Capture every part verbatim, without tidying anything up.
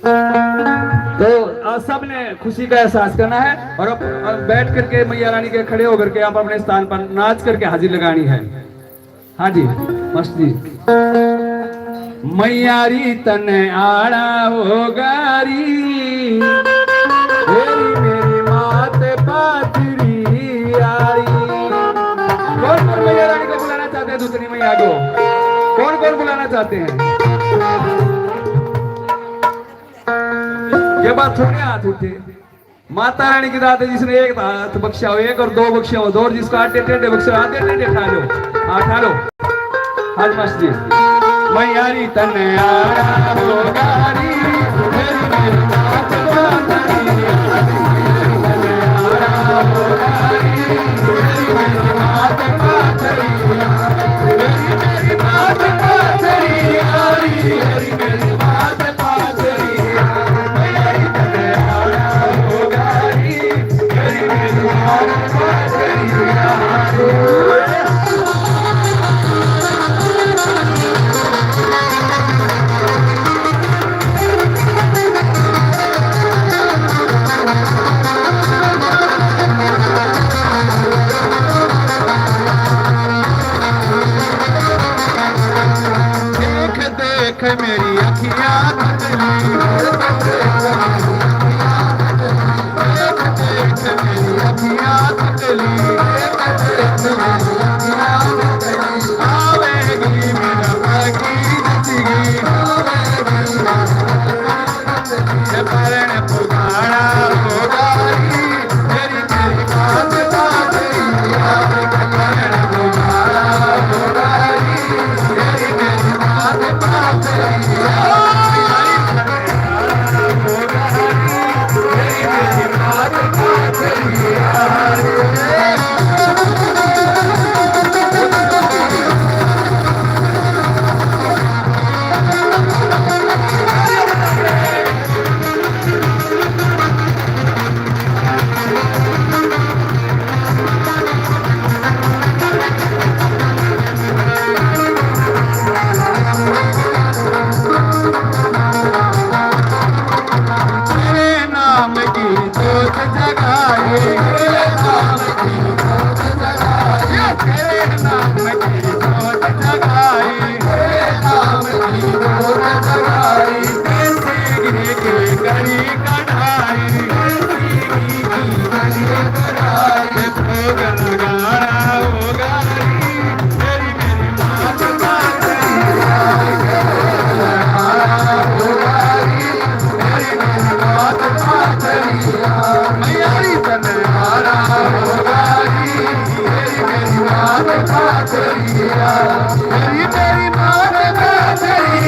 तो आप सब ने खुशी का एहसास करना है और अब, अब बैठ करके मैया रानी के खड़े होकर के आप अपने स्थान पर नाच करके हाजिरी लगानी है। हाँ जी, मास्टर जी। मैयारी तने आड़ा होगा री, मेरी, मेरी मात पाथरी आरी। कौन कौन मैया रानी को बुलाना चाहते हैं? दूसरी मैया को कौन कौन बुलाना चाहते हैं? ये बात थोड़े हाथ उठे। माता रानी की दात है, जिसने एक हाथ बख्शा हो, एक और दो बख्शा हो, दो, और जिसको आधे टेढ़े बख्शे हो, आधे टेढ़े ठा लो। हाँ, ठा लो। हाथ मस्त जी। मैयारी तने आड़ा होगा री, मेरी, मेरी मात पाथरी। देख मेरी अखियां थकली, देख मेरी अखियां थकली, आवेगी मेरा बाकी जिंदगी, आवेगी मेरा बाकी जिंदगी। तेरे नाम की जोत जगाए, तेरे नाम की जोत जगाए, तेरे नाम की जोत जगाए, तेरे नाम की जोत जगाए। देसी घी की कढ़ी कढ़ाई, देसी घी की कढ़ी कढ़ाई। भोग लगाना होगा री, मेरी, मेरी मात पाथरी। मैयारी तने आड़ा होगा री, मेरी, मेरी मात पाथरी। मेरी, मेरी मात पाथरी।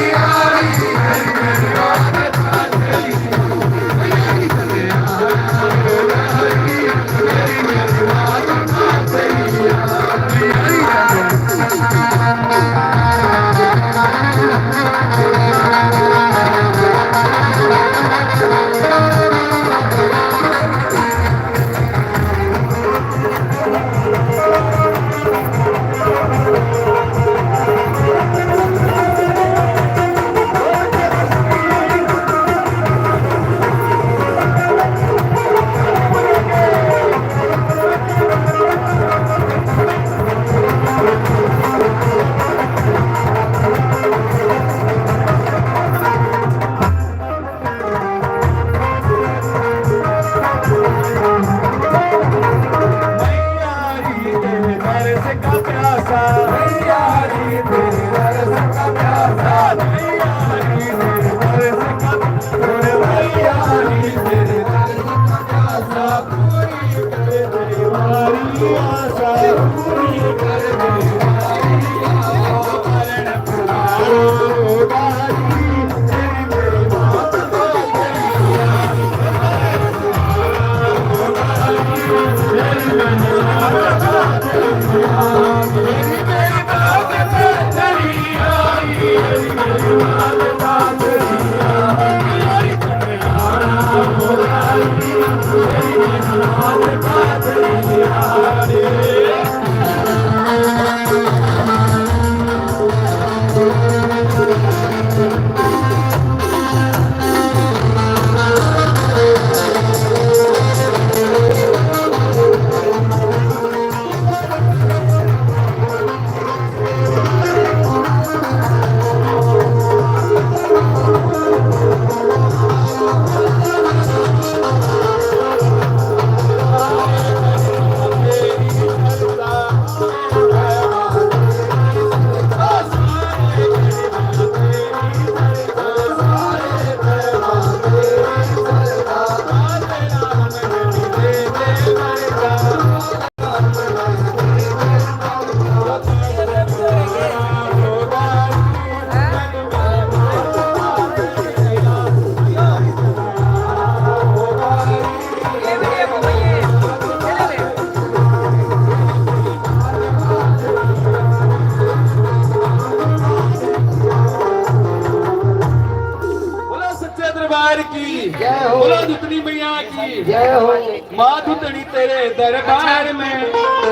सरकार की जय हो। बोलो धुतनी मैया की जय हो। माँ धुतनी तेरे दरबार में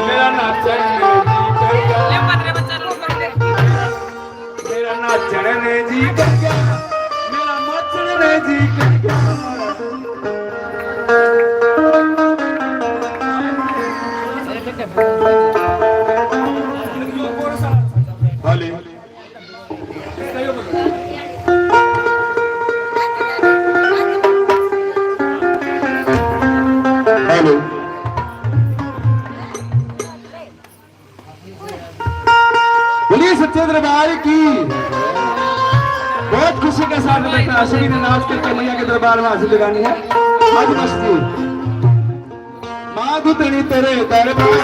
मेरा नाचण ने जी कर गया। मेरा नाचण ने जी कर गया, मेरा नाचण ने जी कर गया। हाले। हेलो। बोलिए सच्चे दरबार की। बहुत खुशी के साथ बेटा अश्विनी ने नाच करके मैया के दरबार में हाजिरी लगानी है। आज मस्ती। माँ धुतनी तेरे दरबार।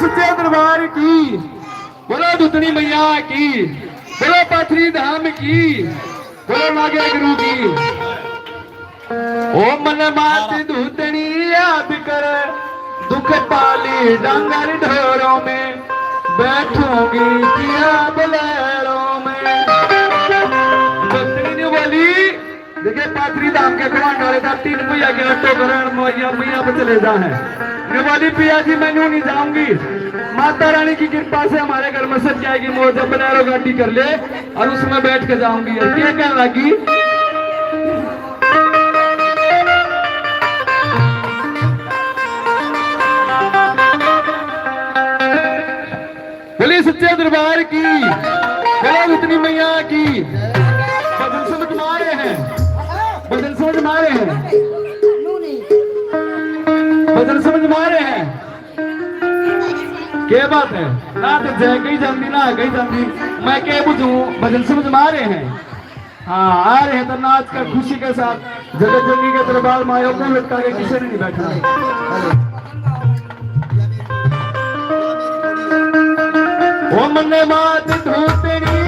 सच्चे दरबार की, बोलो धुतनी मैया की, बोलो पाथरी धाम की, बोलो नागे गुरु की। ओ मन मात धुतनी याद कर, दुख पाली डांगर ढोरों में, बैठूंगी पिया बलेरों में। धुतनी ने बोली, देखिए, पाथरी धाम के खवान वाले साहब तीन पहिया के ऑटो करण मैया, मैया पे चले जा हैं। मैं बोली, "पिया जी, मैं न्यू नहीं जाऊंगी। माता रानी की कृपा से हमारे घर में सब जाएगी मौज, बोलेरो गाड़ी कर ले और उसमें बैठ के जाऊंगी।" और क्या कहने लगी? बोलिए सच्चे दरबार की, बोलो धुतनी मैया की। भजन समझ में आ रहे हैं? भजन समझ में आ रहे हैं? भजन समझ में आ रहे हैं? क्या बात है? ना तो जय कही जाती, ना कही जाती। मैं क्या बुझूं, भजन समझ में आ रहे हैं? हाँ, आ रहे हैं तो नाच कर खुशी के साथ जगत जननी के दरबार में आयो, मुंह लटका के किसी ने नहीं बैठना। ओ मन्ने मात धूतनी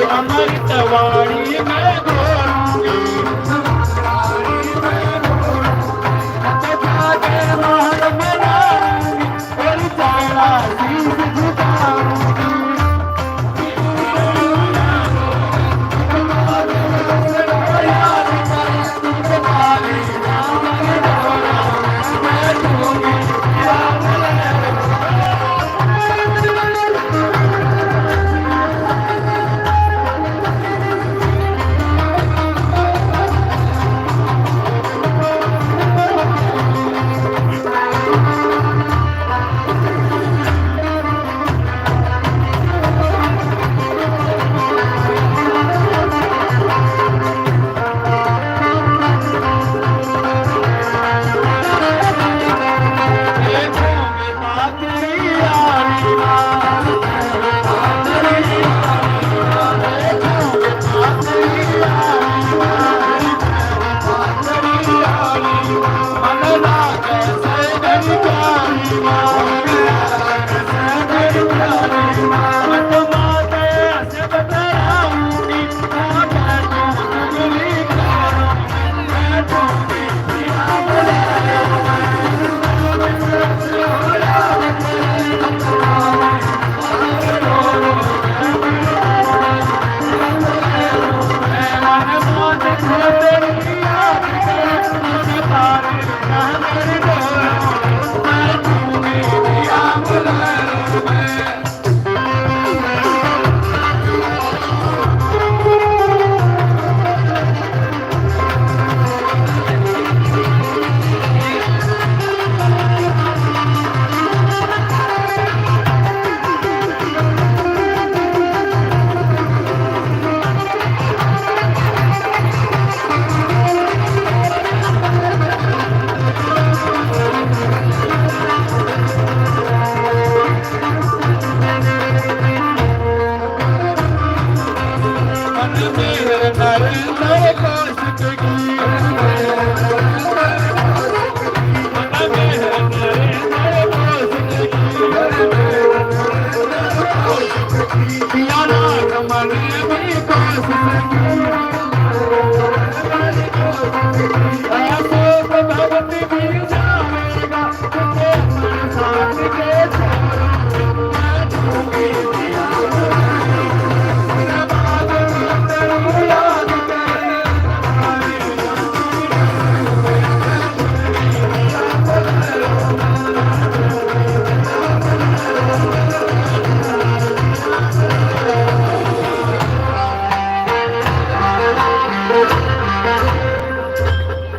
अमृतवाणी में घोलूंगी।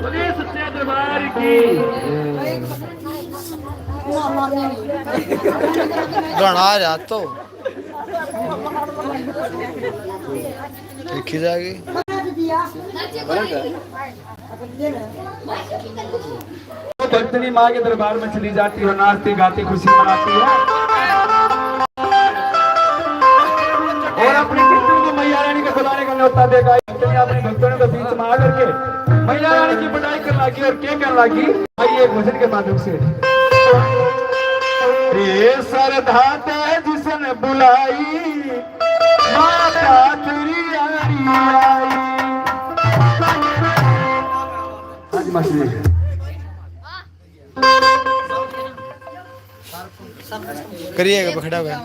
बोलिए सच्चे दरबार की। गाना आ रहा तो देखी जाएगी। भक्तनी माँ के दरबार में चली जाती हो, नाचती गाती खुशी मनाती है। और अपनी भक्तों को मैया रानी के बुलाने का न्योता देगा। इतने अपने भक्तों के बीच में आकर के मैया रानी की बड़ाई करने लगी और क्या कहने लगी, आइए भजन के माध्यम से। ये श्रद्धा ते जिसने बुलाई, माता तेरी यारी आई। हाँ जी, मास्टर जी। करिएगा, पकड़ा हुआ है।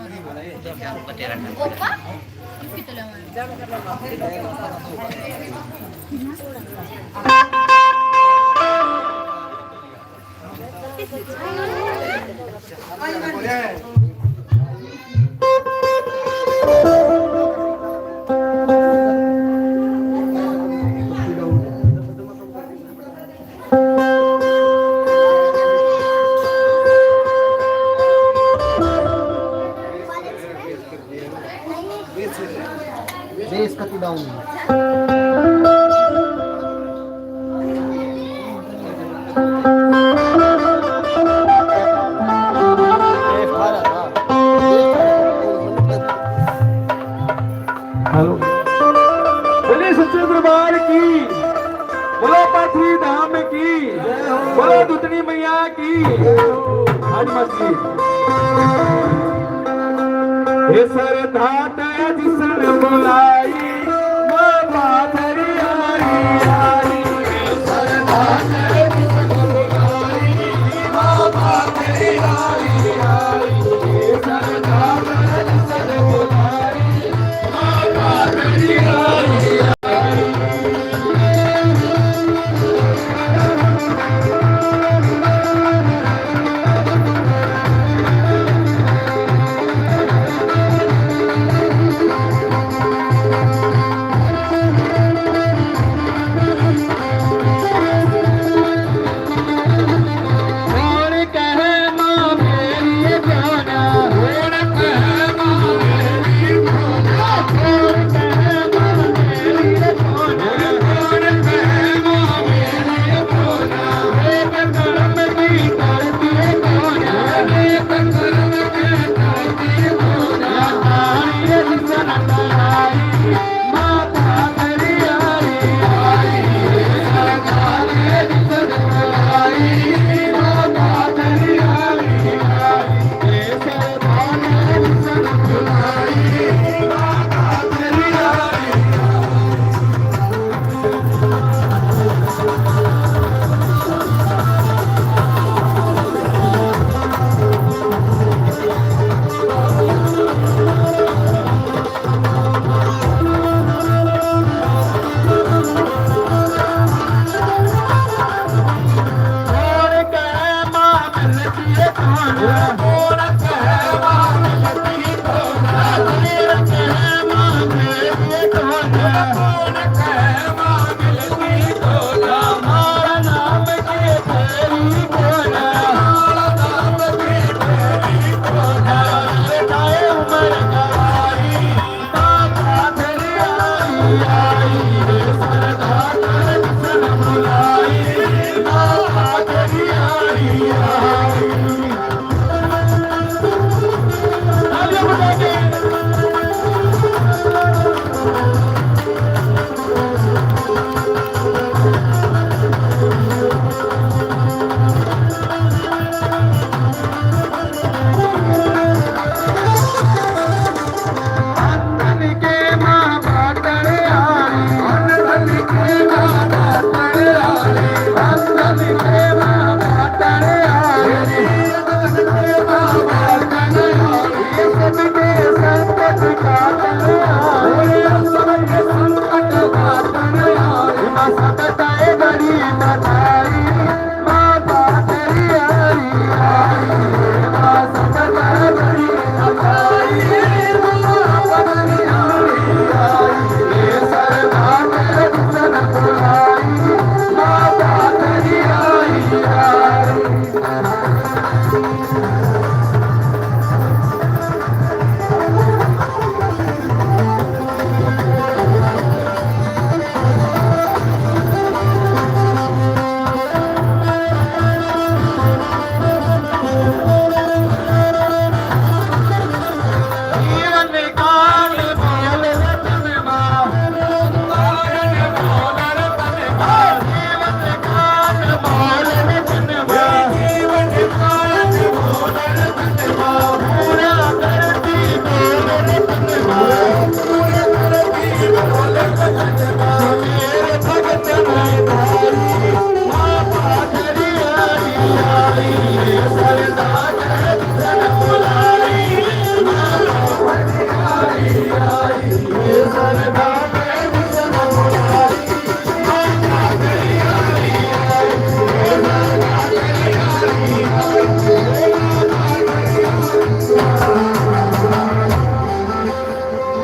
Bass कति down है। Hello। बोलिए सच्चे दरबार की, बोलो पाथरी धाम की, बोलो दुतनी मैया की। आज मत की। हे सरधा ते जिसन बुलाई, माँ पाथरी आई आई।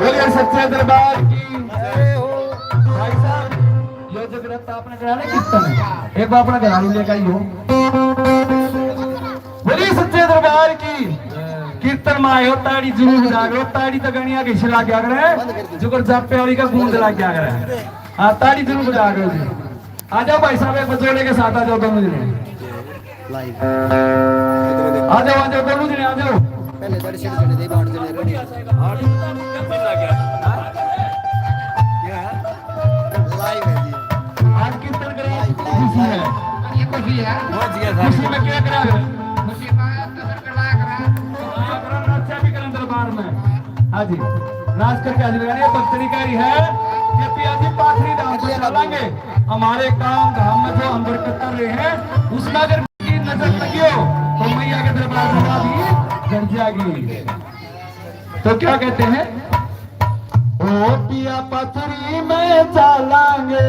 बोलिए सच्चे दरबार की। भाई साहब, यो जगरत्ता आपने कराना कीर्तन है। एक बार अपना घरालू लेकर आइयो। बोलिए सच्चे दरबार की। कीर्तन में आयो, ताड़ी जरूर बजा करो। ताड़ी तो गणिया के शिला क्या करे, जो कर जापे वाली का गूंज लग गया करे। हाँ, ताड़ी जरूर बजा करो जी। आ जाओ भाई साहब, एक बजोले के साथ आ जाओ दोनों जने। लाइव। आ जाओ, आ जाओ, दोनों जने आ जाओ। पहले दर्शन करने दे, बाहर जने रेडी। लाइव है जी। आज कीर्तन करा, लाइव, लाइव, खुशी है। लाइव। ये खुशी है। पहुंच गया था। खुशी में क्या करा? खुशी में तो फिर कला करा। कला करा, नाचा भी करें दरबार में। हाँ जी, नाच करके हाजिर करें। ये भक्तनी कह रही है कि पिया जी पाथरी धाम को चलाएंगे। हमारे काम धाम में जो हम बरकत कर रहे हैं, उसमें अगर की नजर लगी हो तो मैया के दरबार में भी गड़ जाएगी। तो क्या कहते हैं, ओ पिया पथरी में चालांगे।